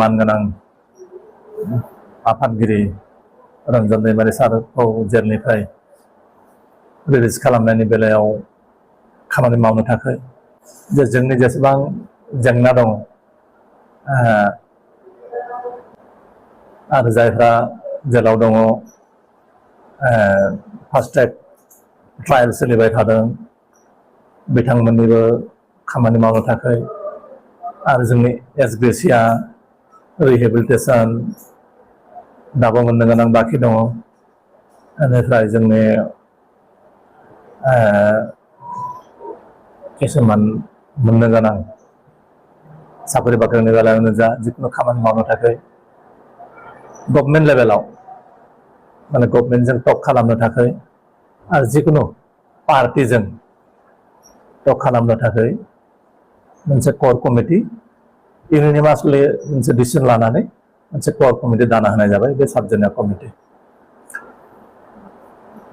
मानगोनां आफादगिरि रन्जन दैमारि सारखौ जेलनिफ्राय रिलिज खालामनायनि बेलायाव खामानि मावनो थाखाय जोंनि जेसेबां जेंना दङ आरो जायफ्रा जेलाव दङ फार्स्ट ट्रेक ट्रायल सोलिबाय थादों बिथांमोननिबो खामानि मावनो थाखाय आरो जोंनि एस ग्रेसिया रिहेबिलिटेसन दाबो मोननो गोनां बाखि दङ बेनिफ्राय जोंनि किसुमान मोननो गोनां साख्रि बाख्रिनि बेलायावनो जा जिखुनु खामानि मावनो थाखाय गभर्नमेन्ट लेभेलाव माने गभर्नमेन्टजों टक खालामनो थाखाय आरो जिखुनु पार्टिजों टक खालामनो थाखाय मोनसे कोर कमिटि इउनिमासलि मोनसे डिसिसन लानानै मोनसे कोर कमिटि दाना होनाय जाबाय बे साबजेक्टआ कमिटि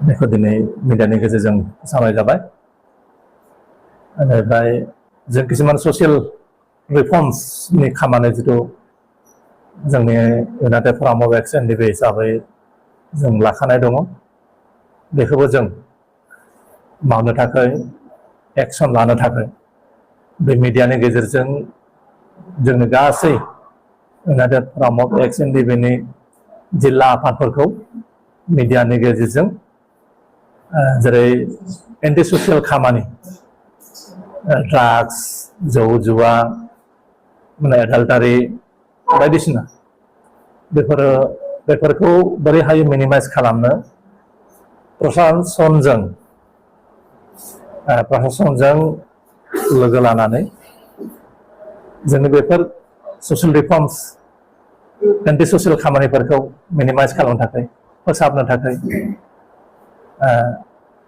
बेखौ दिनै मिडियानि गेजेरजों सावराय जाबाय बेनिफ्राय जों किसुमान ससियेल रिफर्मसनि खामानि जिथु जोंनि इउनाइटेड फराम अफ एक्स एनडिपि हिसाबै जों लाखानाय दङ बेखौबो जों मावनो थाखाय एक्सन लानो थाखाय बे मिडियानि गेजेरजों जोंनि गासै इउनाइटेड फराम अफ एक्स एनडिपिनि जिल्ला आफादफोरखौ मिडियानि गेजेरजों जेरै एन्टि ससियेल खामानि ड्राग्स जौ जुवा एडाल्टारि बायदिसिना बेफोरखौ बोरैहाय मिनिमाइज खालामनो प्रशासनजों लोगो लानानै जोंनि बेफोर ससियेल रिफर्मस एन्टि ससियेल खामानिफोरखौ मिनिमाइज खालामनो थाखाय फोसाबनो थाखाय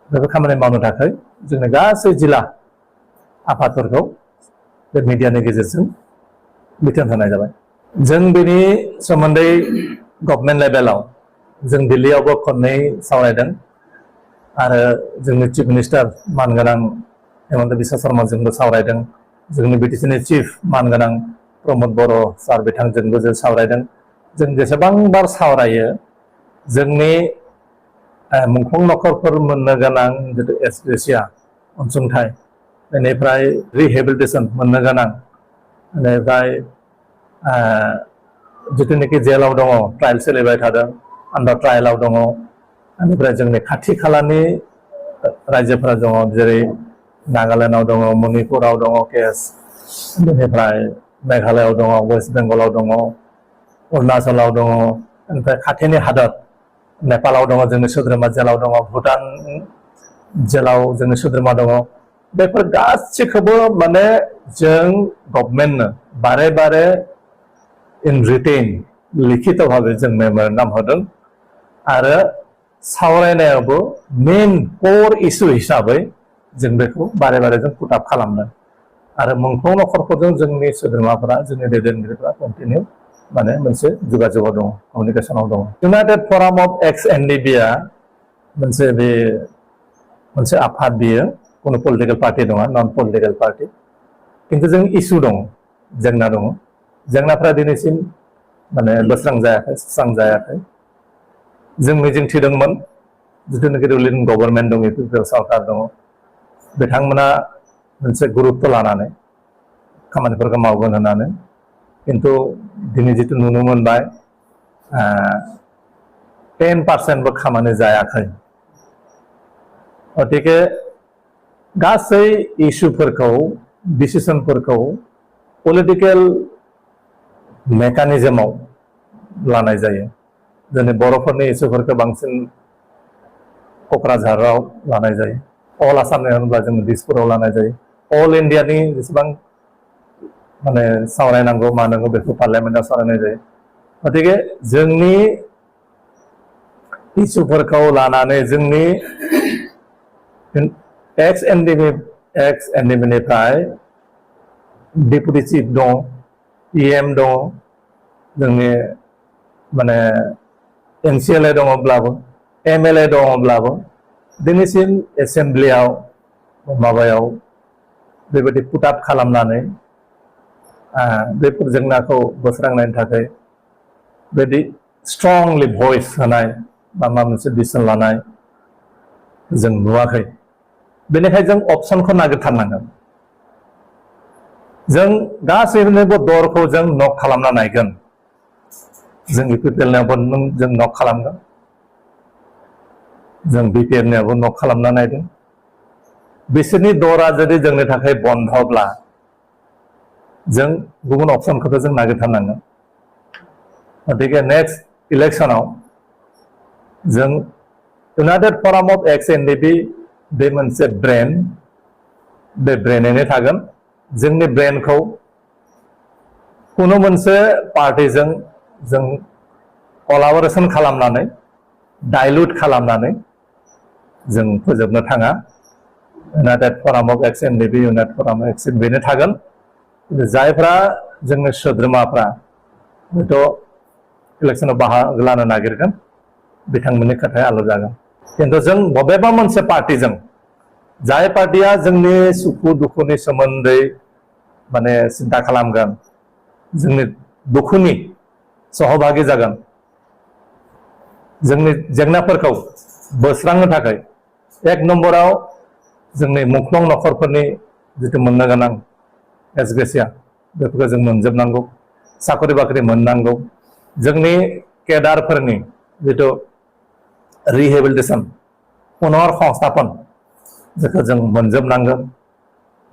बेफोर खामानि मावनो थाखाय जोंनि गासै जिल्ला आफादफोरखौ बे मिडियानि गेजेरजों बिथोन होनाय जाबाय जों बेनि सोमोन्दै गभर्नमेन्ट लेभेलाव जों दिल्लीयावबो खननै सावरायदों आरो जोंनि चिफ मिनिस्टार मानगोनां हेमन्त बिश्व शर्माजोंबो सावरायदों जोंनि बिटिसिनि चिफ मानगोनां प्रमद बर' सार बिथांजोंबो जों सावरायदों जों जेसेबां बार सावरायो जोंनि मुंख्लं नखरफोर मोननो गोनां जितु एस ग्रेसिया अनसुंथाइ बेनिफ्राय रिहेबिलिटेसन मोननो गोनां बेनिफ्राय जिथुनाखि जेलाव दङ ट्रायल सोलिबाय थादों आन्डार ट्रायलाव दङ बेनिफ्राय जोंनि खाथि खालानि रायजोफोरा दङ जेरै नागालेण्डआव दङ मणिपुराव दङ केस बेनिफ्राय मेघालयआव दङ वेस्ट बेंगलाव दङ अरुणाचलाव दङ बेनिफ्राय खाथिनि हादर नेपालाव दङ जोंनि सोद्रोमा जेलाव दङ भुटान जेलाव जोंनि सोद्रोमा दङ बेफोर गासैखौबो माने जों गभर्नमेन्टनो बारे बारे इन रिटेन लिखित भाबै जों मेम'रेन्डाम होदों आरो सावरायनायावबो मेन कोर इशु हिसाबै जों बेखौ बारे बारे जों पुट आप खालामदों आरो मुंख्लं नखरफोरजों जोंनि सोद्रोमाफोरा जोंनि दैदेनगिरिफोरा कन्टिनिउ माने मोनसे जगाजगाव दङ कमिउनिकेसनाव दङ इउनाइटेड फराम अफ एक्स एनडिपिआ मोनसे आफाद बियो कोनो पलिटिकेल पार्टि नङा नन पलिटिकेल पार्टि किन्तु जों इशु दङ जेंना दङ जेंनाफ्रा दिनैसिम माने सुस्रांजायाखै जों मिजिंथिदोंमोन जिथुनाखि रुलिं गभर्नमेन्ट दङ इउपिपिएल सरकार दङ बिथांमोना मोनसे गुरुत्व लानानै खामानिफोरखौ मावगोन होननानै किन्तु दिनै जितु नुनो मोनबाय 10% खामानि जायाखै गतिके गासै इशुफोरखौ डिसिसनफोरखौ पलिटिकेल मेकानिजमाव लानाय जायो जोंनि बर'फोरनि इशुफोरखौ बांसिन क'क्राझाराव लानाय जायो अल आसामनि होनब्ला जों दिसपुराव लानाय जायो अल इण्डियानि जेसेबां माने सावरायनांगौ मानांगौ बेखौ पार्लियामेन्टआव सावरायनाय जायो गतिके जोंनि इशुफोरखौ लानानै जोंनि एक्स एनडिपिनिफ्राय डेपुटि चिफ दं PM दङ जोंनि माने NCLA दङब्लाबो MLA दङब्लाबो दिनैसिम एसेम्ब्लियाव माबायाव बेबायदि पुट आप खालामनानै बेफोर जेंनाखौ बोस्रांनायनि थाखाय बेदि स्ट्रंलि भइस होनाय बा माबा मोनसे डिसिसन लानाय जों नुवाखै बेनिखायनो जों अपसनखौ नागिरथारनांगोन जों गासैनिबो दरखौ जों नक खालामना नायगोन जों इपिपिएलनियावबो जों नक खालामगोन जों बिपिएलनियावबो नक खालामना नायदों बिसोरनि दरा जुदि जोंनि थाखाय बन्धब्ला जों गुबुन अपसनखौथ' जों नागिरथारनांगोन गतिके नेक्स्ट इलेक्शनाव जों इउनाइटेड फराम अफ एक्स एनडिपि बे मोनसे ब्रेन बे ब्रेनैनो थागोन जोंनि ब्रेनखौ कुनु मोनसे पार्टिजों जों कलाबरेसन खालामनानै डाइल्युट खालामनानै जों फोजोबनो थाङा united front of ex NDP united front of ex बेनो थागोन जायफ्रा जोंनि सोद्रोमाफ्रा हयथ' इलेक्शनाव बाहागो लानो नागिरगोन बिथांमोननि खोथाया आलदा जागोन खिन्थु जों बबेबा मोनसे पार्टिजों जाय पार्टिया जोंनि सुखु दुखुनि सोमोन्दै माने सिन्था खालामगोन जोंनि दुखुनि सहभागि जागोन जोंनि जेंनाफोरखौ बोस्रांनो थाखाय एक नम्बराव जोंनि मुख्लं नखरफोरनि जिथु मोननो गोनां एसग्रेसिया बेफोरखौ जों मोनजोबनांगौ साखरि बाख्रि मोननांगौ जोंनि केडारफोरनि जिथु रिहेबिलिटेसन पुनर संस्थापन जेखौ जों मोनजोबनांगोन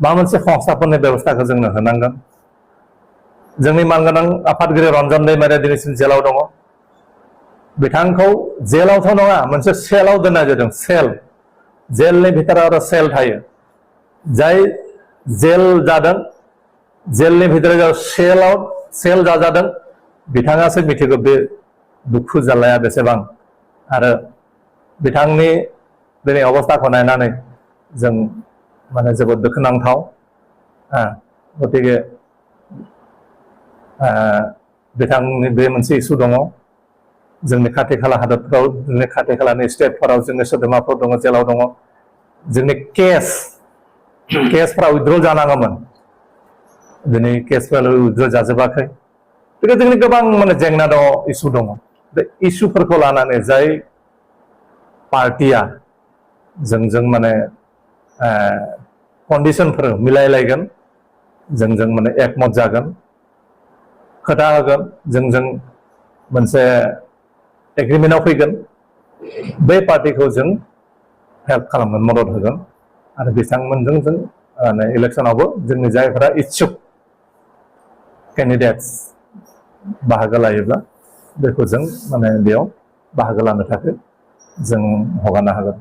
माबा मोनसे संस्थापननि बेबस्थाखौ जोंनो होनांगोन जोंनि मानगोनां आफादगिरि रन्जन दैमारिया दिनैसिम जेलाव दङ बिथांखौ जेलावथ' नङा मोनसे सेलाव दोननाय जादों सेल जेलनि भितराव आरो सेल थायो जाय जेल जादों जेलनि भितराव सेल जाजादों बिथाङासो मिथिगौ बे दुखु जारलाया बेसेबां आरो बिथांनि दिनै अबस्थाखौ नायनानै जों माने जोबोद दुखुनांथाव गतिके बिथांनि बे मोनसे इस्यु दङ जोंनि खाथि खाला हादरफ्राव जोंनि खाथि खालानि स्टेटफोराव जोंनि सोद्रोमाफोर दङ जेलाव दङ जोंनि केसफ्रा उइथड्र जानाङामोन दिनै केसफ्रा उइथड्र जाजोबाखै बेखौ जोंनि गोबां माने जेंना दङ इस्यु दङ बे इस्युफोरखौ लानानै जाय पार्टिया जोंजों माने कन्डिशनफोर मिलायलायगोन जोंजों माने एकमत जागोन खोथा होगोन जोंजों मोनसे एग्रिमेन्टआव फैगोन बे पार्टिखौ जों हेल्प खालामगोन मदद होगोन आरो बिथांमोनजों जों इलेक्शनावबो जोंनि जायफोरा इच्छुक केन्डिडेट्स बाहागो लायोब्ला बेखौ जों माने बेयाव बाहागो लानो थाखाय जों हगारनो हागोन